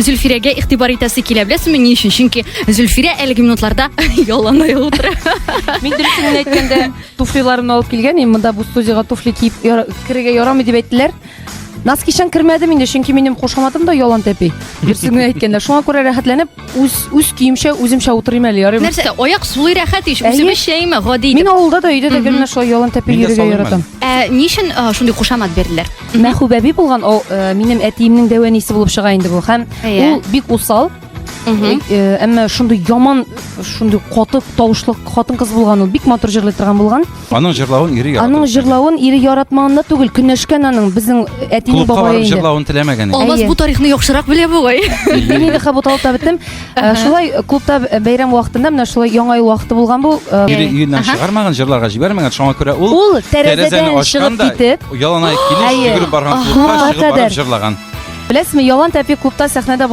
Зөлфирәгә игътибар итәсе килә, беләсеңме ни өчен? Чөнки Зөлфирә әлеге минутларда яланаяк утыра. Мин дөресен генә әйткәндә, туфлиларымны алып килгән идем. Монда бу студиягә туфли киеп керергә ярамый дип әйттеләр. Носкичан кермәдем инде, чөнки минем кушаматым да ялан тәпи. Дөресен генә әйткәндә, шуңа күрә рәхәтләнеп үз үз көемчә үземчә утырыйм әле, ярыймы? Нәрсә, аяк сулый рәхәт ич, Әйе. үзебезчә име, гади Мин итеп. авылда да, өйдә дә гел менә шулай ялан тәпи Мин дә йөрергә салыйм яратам. Ә ни өчен шундый кушамат бирделәр? Мәхүбәби булган, о, минем әтиемнең дәү әнисе булып чыга инде бу. Һәм Әйе. ул бик усал, әмма шундый яман, шундый каты тавышлы хатын-кыз булган ул, бик матур җырлый торган булган. Аның җырлавын ире яратып. Аның җырлавын ире яратмаган да түгел, көнләшкән аның безнең әтинең Клубка бабае барып инде. җырлавын теләмәгән инде. Алмаз Әйе. бу тарихны яхшырак белә бугай. Мин инде хәбут алып та беттем. Шулай клубта бәйрәм вакытында менә шулай яңа ел вакыты булган бу. Ире өеннән чыгармаган, җырларга җибәрмәгән, шуңа күрә ул Ул тәрәзәдән чыгып китеп, яланаяк килеш Әйе. йөгереп барган клубка Клубка чыгып барып кадәр. җырлаган. Беләсезме, ялан тәпи клубта сәхнәдә.